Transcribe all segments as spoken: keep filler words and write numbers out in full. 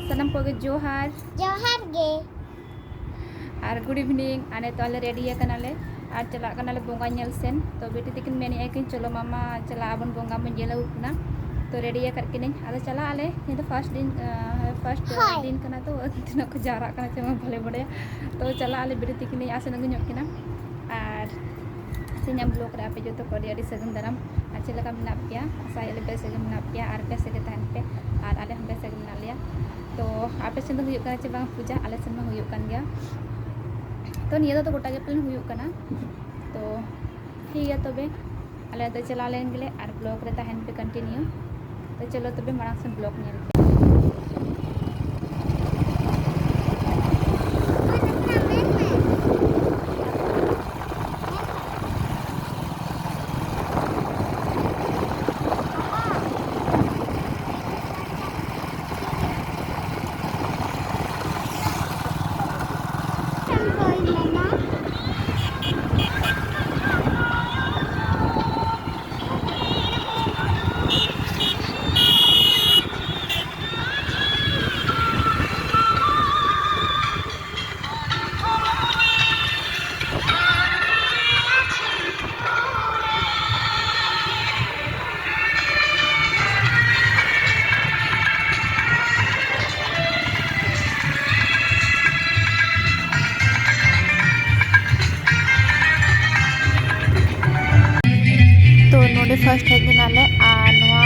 ᱥᱟᱱᱟᱢ ᱠᱚᱜᱮ ᱡᱚᱦᱟᱨ᱾ ᱡᱚᱦᱟᱨ ᱜᱮ᱾ ᱟᱨ good evening᱾ ᱟᱨ ᱱᱤᱛᱚᱜ ᱟᱞᱮ ᱨᱮᱰᱤ ᱟᱠᱟᱱᱟᱞᱮ ᱟᱨ ᱪᱟᱞᱟᱜ ᱠᱟᱱᱟᱞᱮ ᱵᱚᱸᱜᱟ ᱧᱮᱞ ᱥᱮᱱ᱾ ᱛᱚ ᱵᱤᱴᱤ ᱛᱤᱠᱤᱱ ᱢᱮᱱᱮᱫᱼᱟ ᱠᱤᱱ, "ᱪᱚᱞᱚ ᱢᱟᱢᱟ, ᱪᱟᱞᱟᱜ ᱟᱵᱚᱱ, ᱵᱚᱸᱜᱟ ᱵᱚᱱ ᱧᱮᱞ ᱟᱹᱜᱩ ᱠᱚᱣᱟ᱾" ᱛᱚ ᱨᱮᱰᱤ ᱟᱠᱟᱫ ᱠᱤᱱᱟᱹᱧ᱾ ᱟᱫᱚ ᱪᱟᱞᱟᱜ ᱟᱞᱮ, ᱱᱤᱭᱟᱹ ᱫᱚ ᱯᱷᱟᱥᱴ ᱫᱤᱱ, ᱯᱷᱟᱥᱴ ᱦᱳᱭ᱾ ᱫᱤᱱ ᱠᱟᱱᱟ, ᱛᱚ ᱛᱤᱱᱟᱹᱜ ᱠᱚ ᱡᱟᱣᱨᱟᱜ ᱠᱟᱱᱟ ᱪᱚ ᱢᱟ ᱵᱟᱞᱮ ᱵᱟᱰᱟᱭᱟ᱾ ᱛᱚ ᱪᱟᱞᱟᱜ ᱟᱞᱮ, ᱵᱤᱴᱤ ᱛᱤᱠᱤᱱ ᱤᱧ ᱟᱥᱮᱱ ᱟᱹᱜᱩ ᱧᱚᱜ ᱠᱤᱱᱟ᱾ ᱟᱨ ᱛᱮᱦᱮᱧᱟᱜ vlog ᱨᱮ ᱟᱯᱮ ᱡᱚᱛᱚ ᱠᱚ ᱟᱹᱰᱤ ᱟᱹᱰᱤ ᱥᱟᱹᱜᱩᱱ ᱫᱟᱨᱟᱢ᱾ ᱟᱨ ᱪᱮᱫ ᱞᱮᱠᱟ ᱢᱮᱱᱟᱜ ᱯᱮᱭᱟ? ᱟᱥᱟᱭᱮᱫᱼᱟ ᱞᱮ ᱵᱮᱥ ᱜᱮ ᱢᱮᱱᱟᱜ ᱯᱮᱭᱟ ᱟᱨ ᱵᱮᱥ ᱜᱮ ᱛᱟᱦᱮᱱ ᱯᱮ᱾ ᱟᱨ ᱟᱞᱮ ᱦᱚᱸ ᱵᱮᱥ ᱜᱮ ᱢᱮᱱᱟᱜ ᱞᱮᱭᱟ᱾ ᱛᱚ ᱟᱯᱮ ᱥᱮᱱ ᱫᱚ ᱦᱩᱭᱩᱜ ᱠᱟᱱᱟ ᱪᱮ ᱵᱟᱝ ᱯᱩᱡᱟ? ᱟᱞᱮ ᱥᱮᱱ ᱢᱟ ᱦᱩᱭᱩᱜ ᱠᱟᱱ ᱜᱮᱭᱟ᱾ ᱛᱚ ᱱᱤᱭᱟᱹ ᱫᱷᱟᱣ ᱫᱚ ᱜᱚᱴᱟ ᱜᱮ ᱯᱟᱞᱮᱱ ᱦᱩᱭᱩᱜ ᱠᱟᱱᱟ᱾ ᱛᱚ ᱴᱷᱤᱠ ᱜᱮᱭᱟ, ᱛᱚᱵᱮ ᱟᱞᱮ ᱫᱚ ᱪᱟᱞᱟᱣ ᱞᱮᱱ ᱜᱮᱞᱮ ᱟᱨ vlog ᱨᱮ ᱛᱟᱦᱮᱱ ᱯᱮ continue᱾ ᱛᱚ ᱪᱚᱞᱚ ᱛᱚᱵᱮ ᱢᱟᱲᱟᱝ ᱥᱮᱱ vlog ᱧᱮᱞ ᱯᱮ᱾ ᱛᱚ ᱱᱚᱰᱮ ᱯᱷᱟᱥᱴ ᱦᱮᱡ ᱞᱮᱱᱟᱞᱮ ᱟᱨ ᱱᱚᱣᱟ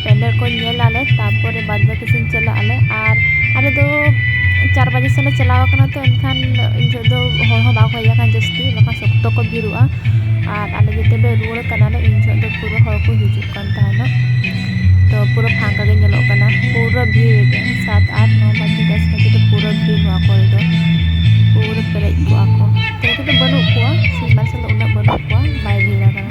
ᱯᱮᱱᱰᱮᱞ ᱠᱚ ᱧᱮᱞ ᱟᱞᱮ, ᱛᱟᱨᱯᱚᱨᱮ ᱵᱟᱫ ᱵᱟᱹᱠᱤ ᱥᱮᱱ ᱪᱟᱞᱟᱜ ᱟᱞᱮ᱾ ᱟᱨ ᱟᱞᱮ ᱫᱚ ᱪᱟᱨ ᱵᱟᱡᱮ ᱥᱮᱱ ᱞᱮ ᱪᱟᱞᱟᱣ ᱟᱠᱟᱱᱟ, ᱛᱚ ᱮᱱᱠᱷᱟᱱ ᱩᱱ ᱡᱚᱦᱚᱜ ᱫᱚ ᱦᱚᱲ ᱦᱚᱸ ᱵᱟᱠᱚ ᱦᱮᱡ ᱟᱠᱟᱱ ᱡᱟᱹᱥᱛᱤ, ᱵᱟᱠᱷᱟᱱ ᱥᱚᱠᱛᱚ ᱠᱚ ᱵᱷᱤᱲᱚᱜᱼᱟ᱾ ᱟᱨ ᱟᱞᱮ ᱡᱮᱛᱮ ᱞᱮ ᱨᱩᱣᱟᱹᱲ ᱠᱟᱱᱟᱞᱮ, ᱩᱱ ᱡᱚᱦᱚᱜ ᱫᱚ ᱯᱩᱨᱟᱹ ᱦᱚᱲ ᱠᱚ ᱦᱤᱡᱩᱜ ᱠᱟᱱ ᱛᱟᱦᱮᱱᱟ᱾ ᱛᱚ ᱯᱩᱨᱟᱹ ᱯᱷᱟᱸᱠᱟ ᱜᱮ ᱧᱮᱞᱚᱜ ᱠᱟᱱᱟ, ᱯᱩᱨᱟᱹ ᱵᱷᱤᱲ ᱜᱮ᱾ ᱥᱟᱛ ᱟᱴ ᱱᱚ ᱵᱟᱡᱮ ᱫᱚᱥ ᱵᱟᱡᱮ ᱫᱚ ᱯᱩᱨᱟᱹ ᱵᱷᱤᱲ ᱱᱚᱣᱟ ᱠᱚᱨᱮ ᱫᱚ, ᱯᱩᱨᱟᱹ ᱯᱮᱨᱮᱡ ᱠᱚᱜᱼᱟ ᱠᱚ᱾ ᱛᱚ ᱱᱤᱛᱚᱜ ᱫᱚ ᱵᱟᱹᱱᱩᱜ ᱠᱚᱣᱟ, ᱥᱤᱧ ᱢᱟᱨᱥᱟᱞ ᱫᱚ ᱩᱱᱟᱹᱜ ᱵᱟᱹᱱᱩᱜ ᱠᱚᱣᱟ, ᱵᱟᱭ ᱵᱷᱤᱲ ᱟᱠᱟᱱᱟ᱾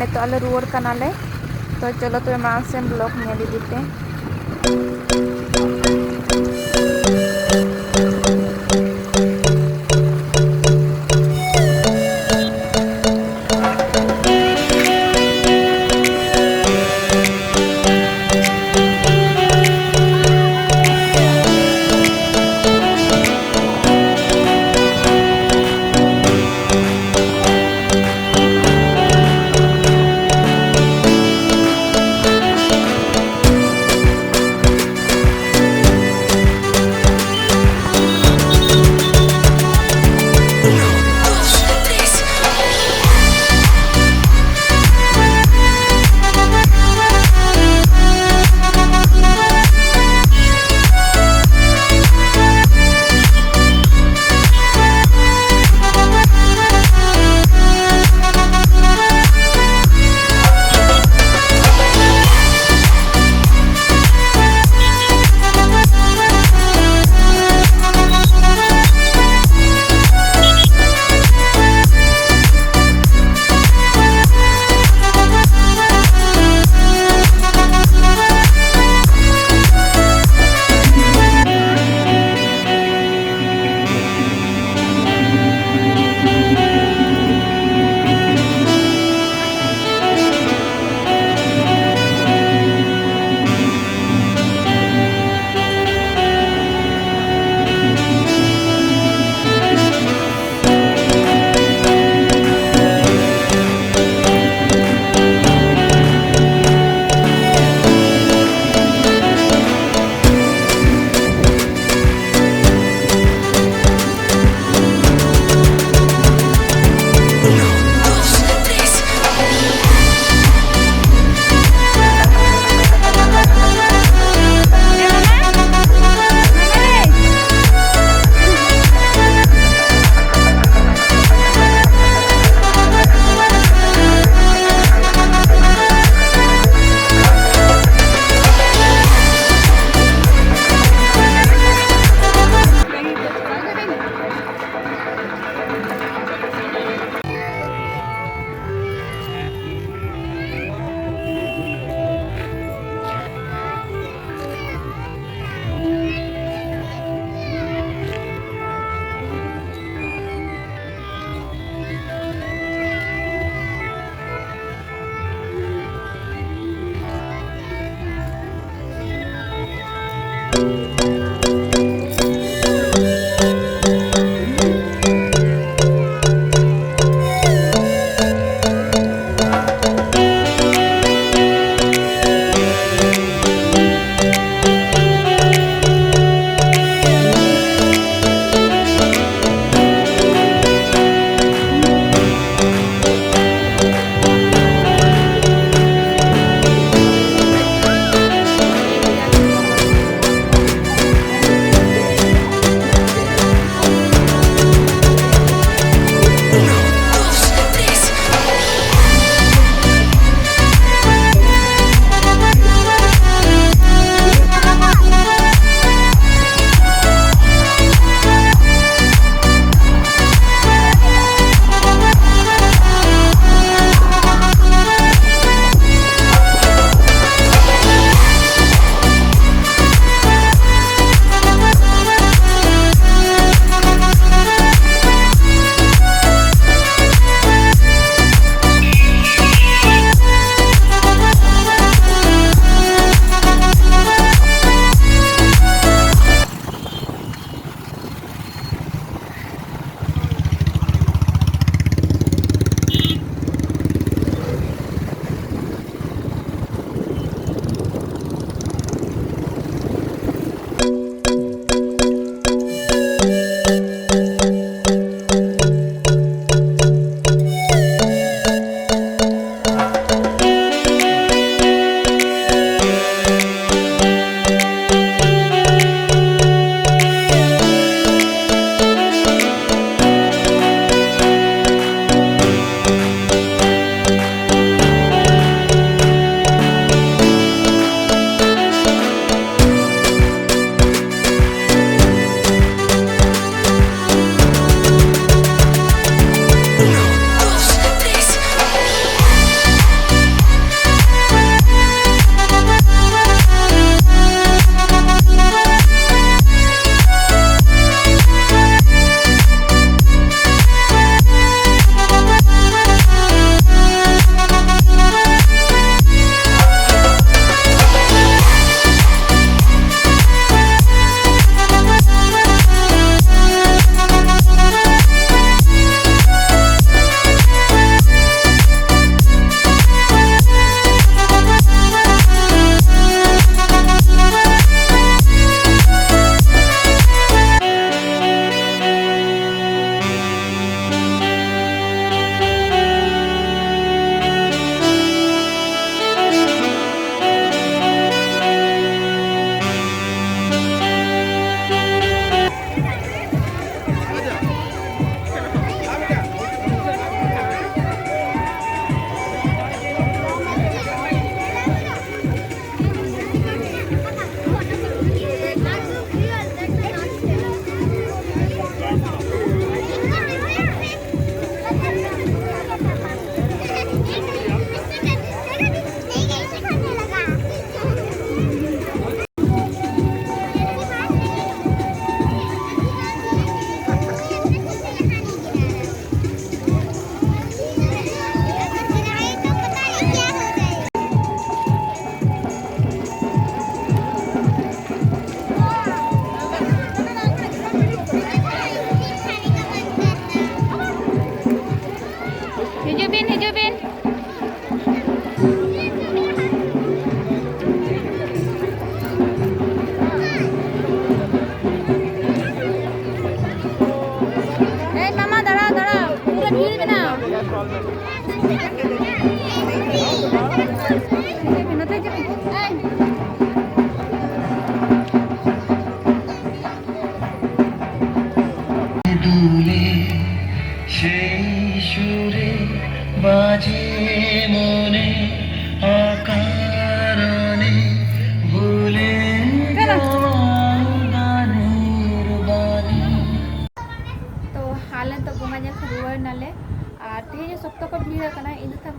ᱱᱤᱛᱚᱜ ᱟᱞᱮ ᱨᱩᱣᱟᱹᱲ ᱠᱟᱱᱟᱞᱮ᱾ ᱛᱚ ᱪᱚᱞᱚ ᱛᱚᱵᱮ ᱢᱟᱲᱟᱝ ᱥᱮᱱ vlog ᱧᱮᱞ ᱤᱫᱤ ᱯᱮ᱾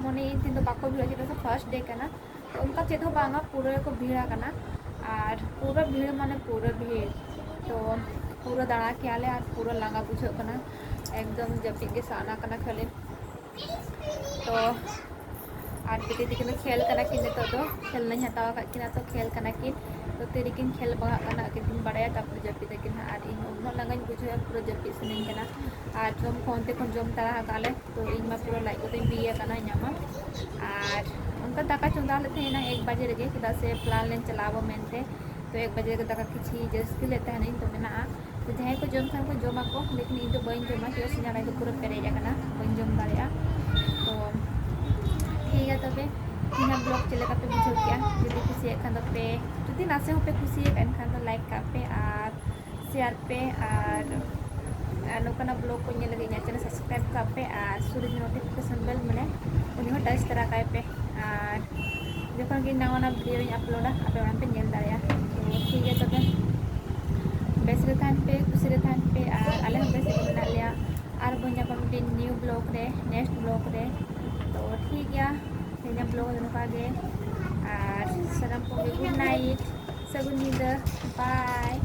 ᱢᱚᱱᱮᱭᱟᱹᱧ ᱛᱮᱦᱮᱧ ᱫᱚ ᱵᱟᱠᱚ ᱵᱷᱤᱲᱚᱜᱼᱟ, ᱪᱮᱫᱟᱜ ᱥᱮ first day ᱠᱟᱱᱟ᱾ ᱛᱚ ᱚᱱᱠᱟ ᱪᱮᱫ ᱦᱚᱸ ᱵᱟᱝᱟ, ᱯᱩᱨᱟᱹ ᱠᱚ ᱵᱷᱤᱲ ᱟᱠᱟᱱᱟ᱾ ᱟᱨ ᱯᱩᱨᱟᱹ ᱵᱷᱤᱲ ᱢᱟᱱᱮ ᱯᱩᱨᱟᱹ ᱵᱷᱤᱲ᱾ ᱛᱚ ᱯᱩᱨᱟᱹ ᱫᱟᱬᱟ ᱠᱮᱜᱼᱟ ᱞᱮ ᱟᱨ ᱯᱩᱨᱟᱹ ᱞᱟᱸᱜᱟ ᱵᱩᱡᱷᱟᱹᱜ ᱠᱟᱱᱟ, ᱮᱠᱫᱚᱢ ᱡᱟᱹᱯᱤᱫ ᱜᱮ ᱥᱟᱱᱟ ᱠᱟᱱᱟ ᱠᱷᱟᱹᱞᱤ᱾ ᱛᱚ ᱟᱨ ᱵᱤᱴᱤ ᱛᱟᱹᱠᱤᱱ ᱫᱚ ᱠᱷᱮᱞ ᱠᱟᱱᱟ ᱠᱤᱱ ᱱᱤᱛᱚᱜ ᱫᱚ, ᱠᱷᱮᱞᱱᱟᱧ ᱦᱟᱛᱟᱣ ᱟᱠᱟᱫ ᱠᱤᱱᱟ, ᱛᱚ ᱠᱷᱮᱞ ᱠᱟᱱᱟ ᱠᱤᱱ᱾ ᱛᱚ ᱛᱤᱨᱮᱠᱤᱱ ᱠᱷᱮᱞ ᱵᱟᱲᱟᱜ ᱠᱟᱱᱟ ᱟᱹᱠᱤᱱ ᱠᱤᱱ ᱵᱟᱲᱟᱭᱟ, ᱛᱟᱨᱯᱚᱨᱮ ᱡᱟᱹᱯᱤᱫ ᱟᱹᱠᱤᱱ ᱦᱟᱸᱜ᱾ ᱟᱨ ᱤᱧ ᱩᱱᱟᱹᱜ ᱞᱟᱸᱜᱟᱧ ᱵᱩᱡᱷᱟᱹᱣᱟ, ᱯᱩᱨᱟᱹ ᱡᱟᱹᱯᱤᱫ ᱥᱟᱱᱟᱧ ᱠᱟᱱᱟ᱾ ᱟᱨ ᱡᱚᱢ ᱠᱚ ᱚᱱᱛᱮ ᱠᱷᱚᱱ ᱡᱚᱢ ᱛᱟᱨᱟ ᱟᱠᱟᱫ ᱞᱮ, ᱛᱚ ᱤᱧ ᱢᱟ ᱯᱩᱨᱟᱹ ᱞᱟᱡ ᱠᱚᱛᱮᱧ ᱵᱤ ᱟᱠᱟᱱᱟ ᱤᱧᱟᱹᱜ ᱢᱟ᱾ ᱟᱨ ᱚᱱᱠᱟ ᱫᱟᱠᱟ ᱪᱚᱸᱫᱟ ᱞᱮᱫ ᱛᱟᱦᱮᱸ ᱮᱱᱟᱝ ᱮᱠ ᱵᱟᱡᱮ ᱨᱮᱜᱮ, ᱪᱮᱫᱟᱜ ᱥᱮ ᱯᱞᱟᱱ ᱞᱮ ᱪᱟᱞᱟᱣ ᱟᱵᱚ ᱢᱮᱱᱛᱮ᱾ ᱛᱚ ᱮᱠ ᱵᱟᱡᱮ ᱨᱮᱜᱮ ᱫᱟᱠᱟ ᱠᱤᱪᱷᱤ ᱡᱟᱹᱥᱛᱤ ᱞᱮᱫ ᱛᱟᱦᱮᱱᱟᱹᱧ, ᱛᱚ ᱢᱮᱱᱟᱜᱼᱟ᱾ ᱛᱚ ᱡᱟᱦᱟᱸᱭ ᱠᱚ ᱡᱚᱢ ᱠᱷᱟᱱ ᱠᱚ ᱡᱚᱢᱟᱠᱚ, ᱞᱮᱠᱤᱱ ᱤᱧ ᱫᱚ ᱵᱟᱹᱧ ᱡᱚᱢᱟ, ᱪᱮᱫᱟᱜ ᱥᱮ ᱤᱧᱟᱹᱜ ᱞᱟᱡ ᱫᱚ ᱯᱩᱨᱟᱹ ᱯᱮᱨᱮᱡ ᱟᱠᱟᱱᱟ, ᱵᱟᱹᱧ ᱡᱚᱢ ᱫᱟᱲᱮᱭᱟᱜᱼᱟ᱾ ᱛᱚ ᱴᱷᱤᱠ ᱜᱮᱭᱟ, ᱛᱚᱵᱮ ᱤᱧᱟᱹᱜ ᱵᱞᱚᱜ ᱪᱮᱫ ᱞᱮᱠᱟ ᱯᱮ ᱵᱩᱡᱷᱟᱹᱣ ᱠᱮᱜᱼᱟ? ᱡᱩᱫᱤ ᱠᱩᱥᱤᱭᱟᱜ ᱠᱷᱟᱱ ᱫᱚ ᱯᱮ, ᱡᱩᱫᱤ ᱱᱟᱥᱮ ᱦᱚᱸᱯᱮ ᱠᱩᱥᱤᱭᱟᱜᱼᱟ ᱮᱱᱠᱷᱟᱱ ᱫᱚ ᱞᱟᱭᱤᱠ ᱠᱟᱜ ᱯᱮ ᱟᱨ ᱥᱮᱭᱟᱨ ᱯᱮ, ᱟᱨ ᱟᱨ ᱱᱚᱝᱠᱟᱱᱟᱜ ᱵᱞᱚᱜ ᱠᱚ ᱧᱮᱞ ᱞᱟᱹᱜᱤᱫ ᱤᱧᱟᱹᱜ ᱪᱮᱱᱮᱞ ᱥᱟᱵᱥᱠᱨᱟᱭᱤᱵ ᱠᱟᱜ ᱯᱮ ᱟᱨ ᱥᱩᱨ ᱨᱮ ᱱᱳᱴᱤᱯᱷᱤᱠᱮᱥᱚᱱ ᱵᱮᱞ ᱢᱟᱱᱮ ᱩᱱᱤ ᱦᱚᱸ ᱴᱟᱪ ᱛᱟᱨᱟ ᱠᱟᱭ ᱯᱮ᱾ ᱟᱨ ᱡᱚᱠᱷᱚᱱ ᱜᱮ ᱱᱟᱣᱟ ᱱᱟᱣᱟ ᱵᱷᱤᱰᱤᱭᱳᱧ ᱟᱯᱞᱳᱰᱟ, ᱟᱯᱮ ᱚᱱᱟ ᱯᱮ ᱧᱮᱞ ᱫᱟᱲᱮᱭᱟᱜᱼᱟ᱾ ᱛᱚ ᱴᱷᱤᱠ ᱜᱮᱭᱟ, ᱛᱚᱵᱮ ᱵᱮᱥ ᱨᱮ ᱛᱟᱦᱮᱱ ᱯᱮ, ᱠᱩᱥᱤ ᱨᱮ ᱛᱟᱦᱮᱱ ᱯᱮ, ᱟᱨ ᱟᱞᱮ ᱦᱚᱸ ᱵᱮᱥ ᱨᱮ ᱢᱮᱱᱟᱜ ᱞᱮᱭᱟ᱾ ᱟᱨ ᱵᱚᱱ ᱧᱟᱯᱟᱢ ᱢᱤᱫᱴᱮᱱ ᱱᱤᱭᱩ ᱵᱞᱚᱜ ᱨᱮ, ᱱᱮᱠᱥᱴ ᱵᱞᱚᱜ ᱨᱮ᱾ ᱛᱚ ᱴᱷᱤᱠ ᱜᱮᱭᱟ, ᱛᱮᱦᱮᱧᱟᱜ ᱵᱞᱚᱜ ᱫᱚ ᱱᱚᱝᱠᱟ ᱜᱮ, ᱟᱨ ᱥᱟᱱᱟᱢ ᱠᱚᱜᱮ ᱜᱩᱰ ᱱᱟᱭᱤᱴ, ᱥᱟᱹᱜᱩᱱ ᱧᱤᱫᱟᱹ, ᱵᱟᱭ᱾